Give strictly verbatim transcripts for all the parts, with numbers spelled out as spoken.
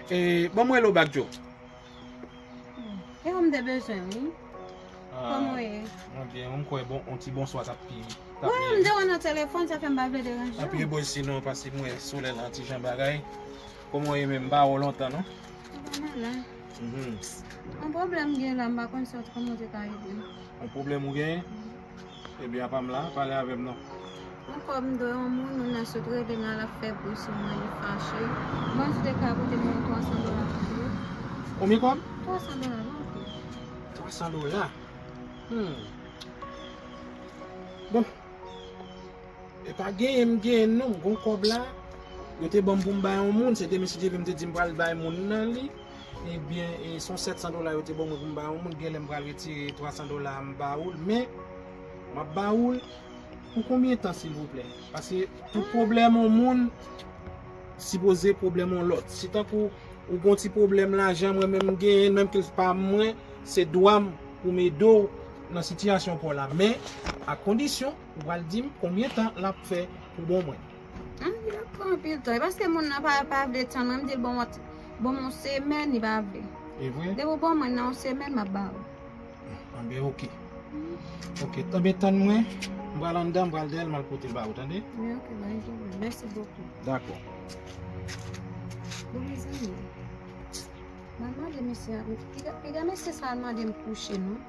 E, ban m rele w bak, Joe. E ou m te bezwen, wi. Ah, kòman w ye? Mwen byen, mwen kwè bon, yon ti bonswa t ap pi, t ap wi, mye. M te wè nan telefòn, sa fè m pa vle deranje w. Anpil bòz sinon, paske m wè solèy la ti jan bagay. Kòman w ye menm? M pa wè w lontan, non? Ou pa malad? Mhm. Yon pwoblèm gen la, m pa konn sa, kòman w te ka ede m. Yon pwoblèm ou genyen? Mhm. Ebyen, apa m la, pale avè m non. Ankò m dwe yon moun, moun nan sot rele m la, l ap fè bri sou mwen, li fache. Bon, si w te ka pote mwen twa san dola pou mwen. Konbyen kòb? Twa san dola, bon. Twa san dola? Hmm. Bon. E pa genyen m genyen non, m gon kòb la. Yo te ban m pou m bay yon moun, se demen si Dye vle m te di m pral bay moun nan li. Ebyen, e, se yon sèt san dola yo te ban mwen pou m bay yon moun, genlè m pral retire twa san dola a m ba ou l, men m ap ba ou l pou konbyen tan, silvouplè? Paske tout pwoblèm yon moun sipoze pwoblèm yon lòt. Si tankou ou gon ti pwoblèm lajan, mwen menm m genyen l, menm ke l pa mwen, se dwa m pou m ede w nan sitiyasyon pa w la. Men, a kondisyon, ou pral di m konbyen tan l ap fè pou bon mwen. Ah, li ap pran anpil tan. E paske moun nan pa, pa vle tann mwen, m di l bon, bon, yon semèn, li pa vle. E vre? Depi w bon mwen nan yon semèn, m ap ba ou. Anben, oke. Oke, anben tann mwen, m pral anndan, m pral dèyè l, m al pote l ba ou, tande? Wi, oke, pa gen pwoblèm. Mèsi bokou. Dakò. Bon, mezanmi, m al mande mesye a, piga, piga mesye sa al mande m kouche, non?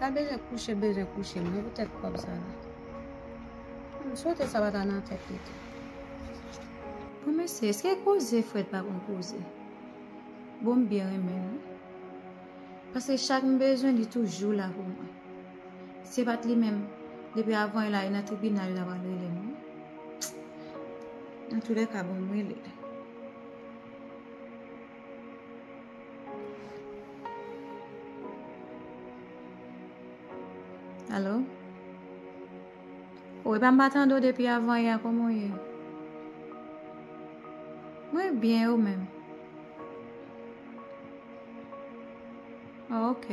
Pa bezwen kouche, bezwen kouche, mwen, poutèt kòb sa la. M swete sa pa ta nan tèt li tou. Bon, mesye, èske koze frèt pa konn koze? Bon, m byen renmen l, wi. Paske chak m bezwen, li toujou la pou mwen. Se pa t li menm, depi avan yè la, e nan tribinal, li ta pral rele m, wi. Antoulèka, bon, m rele l. Alo? Wi, pa m pa tande w depi avan yè, kòman w ye? Mwen byen, ou menm? Oh, ok.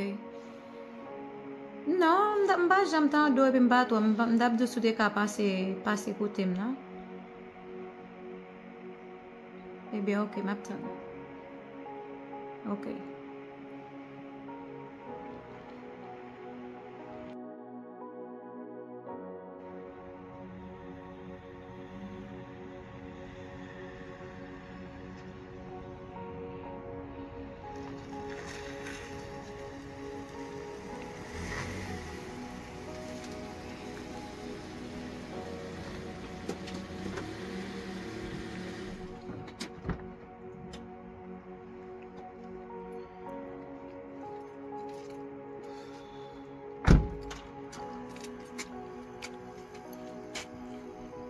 Non, m t-, m pa janm tande w epi m pa twò, m, m t ap di w si w te ka pase, pase kote m nan. Ebyen, ok, m ap tann ou. Ok.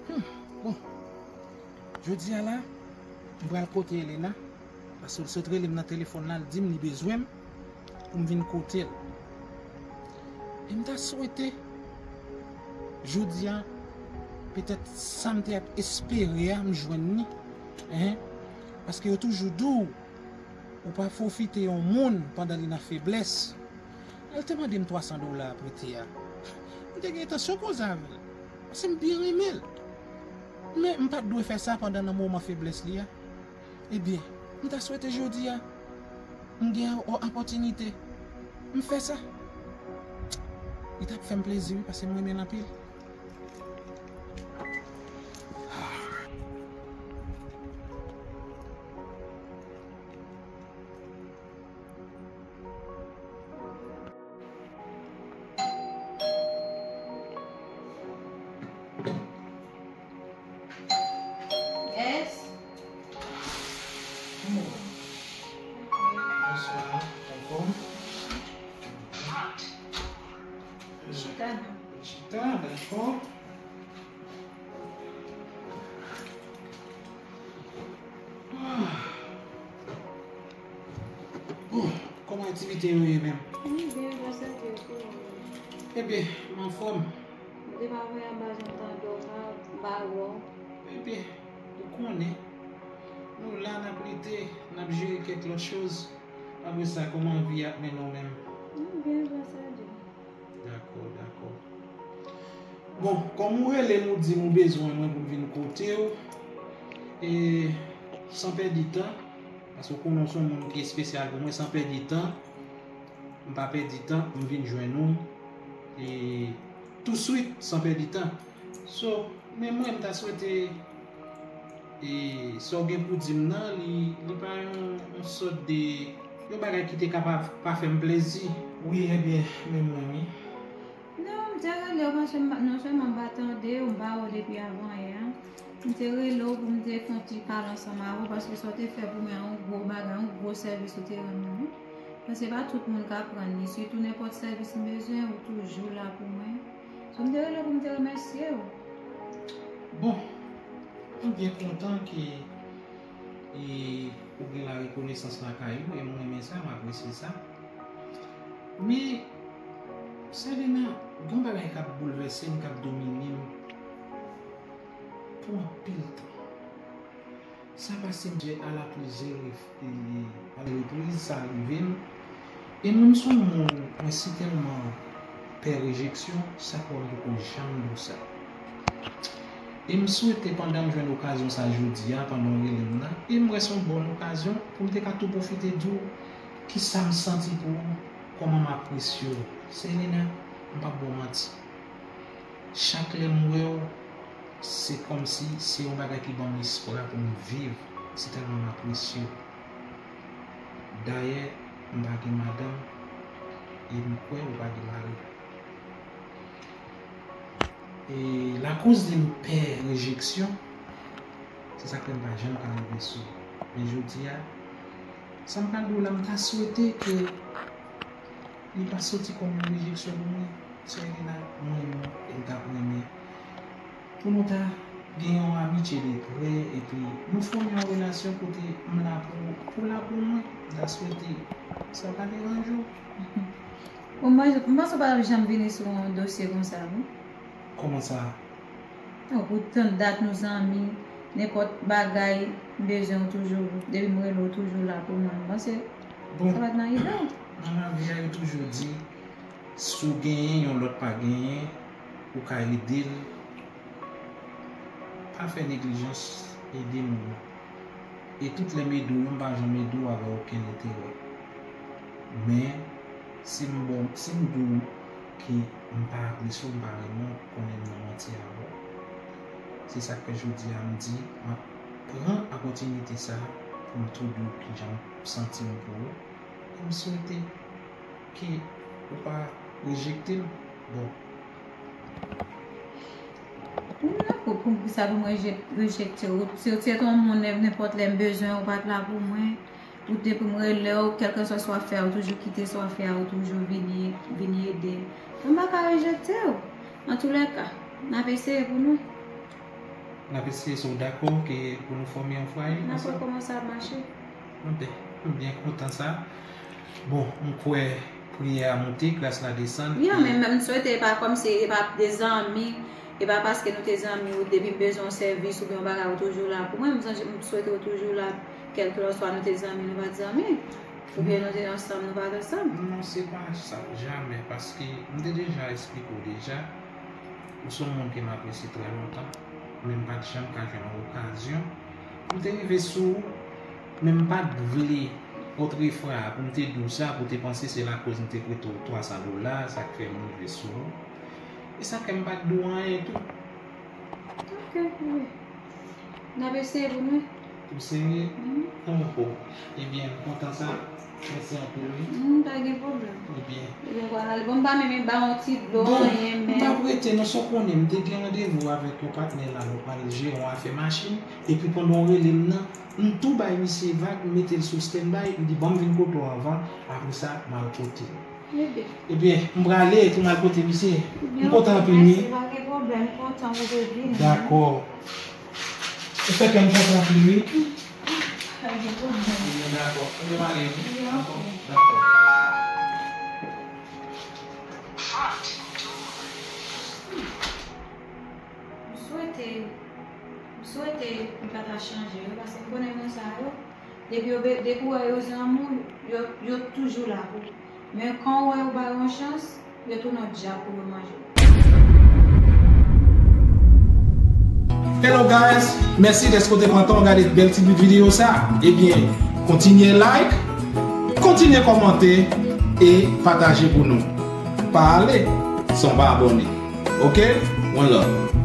Hmm, bon. Jodi a la, m pral kote Elena, paske l sot rele m nan telefòn la, l di m li bezwen m pou m vin kote l. E m ta swete, jodi a, petèt sa m te ap espere a, m jwenn li. Hein? Paske yo toujou di w, ou pa fofite yon moun pandan li nan feblès. Lè l te mande m twa san dola a prete a, m te gen entansyon koze avè l, paske m byen renmen l. Men m pa t dwe fè sa pandan nan moman feblès li a. Ebyen, m ta swete jodi a, m gen o-, opòtinite, m fè sa. Li t ap fè m plezi, wi, paske m renmen l anpil. Yes. Bonswa, anfòm? Chita non. Chita, dakò. Ah. Bon, kòman aktivite yo ye menm? Mwen byen, gras a Dye, kòman w ye? Ebyen, m anfòm. M te pa voye anba jan tan dòk la, m pa wè w. Ebyen, ou konnen, nou la, n ap lite, n ap jere kèk lòt choz. Apre sa, kòman vi ap mennen w menm? Mwen byen, gras a Dye. Dakò, dakò. Bon, kòm ou rele m, ou di m ou bezwen mwen pou m vin kote w, e san pèdi tan, Paske w konnen w se yon moun ki espesyal pou mwen, san pèdi tan, m pa pèdi tan, m vin jwenn ou. E touswit, san pèdi tan. So, men mwen, m ta swete, e, sa w gen pou di m nan, li, li pa yon, yon sòt de, yon bagay ki te ka pa, pa fè m plezi. Wi, ebyen, men mwen, wi. Non, m te rele w paske m pa, non sèlman m pa tande w, m pa wè w depi avan yè a. M te rele w pou m te fè yon ti pale ansanm avè w, paske sa w te fè pou mwen a yon gwo bagay, yon gwo sèvis ou te rann mwen, wi. Paske se pa tout moun k ap rann li, sitou nenpòt sèvis m bezwen, ou toujou la pou mwen. So, m te rele w pou m te remèsye w. Bon, m byen kontan ke, e, ou gen la rekonesans lakay ou, e m renmen sa, m apresye sa. Men, Selena, gen yon bagay k ap boulvèse m, k ap domine m pou anpil tan. Sa pase m a la plizyè ref-, e, a la repriz, sa rive m. E mwen, m se yon moun, mwen si tèlman pè rejeksyon, sa k wè m poko janm di w sa. E m swete pandan m jwenn okazyon sa jodi a, pandan w rele m nan, e m wè se yon bòn okazyon pou m te ka tou pwofite di w kisa m santi pou ou, kòman m apresye w. Selena, m p ap ba w manti. Chak lè m wè w, se kòmsi se yon bagay ki ban m espwa pou m viv, se tèlman m apresye w. Dayè, m pa gen madanm, e m kwè ou pa gen mari. E lakoz de m pè rejeksyon, se sa k fè m pa janm ka rive sou ou. Men jodi a, sa m pral di w la, m ta swete ke li pa soti kòm yon rejeksyon pou mwen. Selena, mwen menm, e m t ap renmen pou nou ta gen yon amitye de prè, epi nou fòme yon relasyon kote m la pou, pou la pou mwen. M ta swete sa pa deranje w. Bon, mwen, m panse w pa t ap janm vini sou yon dosye konsa, non. Kòman sa? Tankou tann dat nou zanmi, nenpòt bagay m bezwen ou toujou, depi m rele w toujou la pou mwen. M panse sa pa t nan ide w. Nan lavi a, yo toujou di, si w genyen, yon lòt pa genyen, ou ka ede l. Pa fè neglijans, ede moun. E tout lè m ede w yo, m pa janm ede w avèk okenn enterè. Men, si m bon, si m di w ke m pa apresye w, m pa renmen w, konnen m nan manti avè w. Se sa k fè jodi a m di, m ap pran opòtinite sa a pou m tou di w kijan m santi m pou ou. E m swete ke ou pa rejekte l. Bon. Non, pou, pou, pou sa pou mwen reje-, rejekte w. Si w te yon moun, nenpòt lè m bezwen w, ou pa t la pou mwen. Ou te pou m rele w, kèlkeswa sa w ap fè a, ou toujou kite sa w ap fè a, ou toujou vini, vini ede m. Mwen pa ka rejekte w. Antoulèka, n ap eseye pou nou. N ap eseye, si w dakò ke pou nou fòme yon fwaye ansanm. N ap wè kòman sa ap mache. Mwen byen, mwen byen kontan sa. Bon, m kwè priyè a moute, gras la desann. Wi, men m swete e pa kòmsi, e pa de zanmi, e pa paske nou te zanmi, ou depi m bezwen yon sèvis oubyen yon bagay, ou toujou la pou mwen. M swete ou toujou la, kèlkeswa nou te zanmi, nou pa t zanmi. Oubyen nou te ansanm, nou pa t ansanm. Non, se pa sa, jamè, paske m te deja esplike w deja. Ou se yon moun ke m apresye trè lontan, men m pa t janm ka jwenn yon okazyon pou m te rive sou ou, men m pa t vle otrefwa pou m te di w sa, pou w te panse se lakoz m te prete w twa san dola, sa k fè m rive sou ou. E sa k fè m pa t di w anyen tou. Ok, wi. N ap eseye pou nou. Ou serye? Mhm. Oho. Ebyen, m kontan sa. Mèsi anpil, wi. Mm, pa gen pwoblèm. Ebyen. Ebyen, vwala. Bon, m pa menm ba yon ti dlo, anyen, men. Bon, m t ap rete, non, sa w konnen, m te gen randevou avèk yon patnè la, nou pral jere yon afè machin, epi pandan w rele m nan, m tou bay misye vag, m mete l sou standby, m di, "Ban m vin kote w anvan, apre sa, m al kote l." Ebyen. Ebyen, m prale pou m al kote misye. M kontan anpil, wi. Mèsi, pa gen pwoblèm, m kontan ou te vini. Dakò. Ou fè kè m kontan anpil, wi. Pa gen pwoblèm. Ebyen, dakò. Ebyen, m ale, wi. Dakò. Dakò. M swete, m swete m pa ta chanje, wi, paske m konnen moun sa yo, depi yo be-, depi w wè yo zanmi w, yo, yo toujou la pou ou. Men kan w wè yo ba yo yon chans, yo tounen yon dyab pou yo manje w. Hello guys, mèsi dèske w te pran tan w gade bèl ti bout videyo sa. Ebyen, Kontinye like, kontinye kòmante e pataje pou nou. Pa ale san w pa abòne. Oke? One love.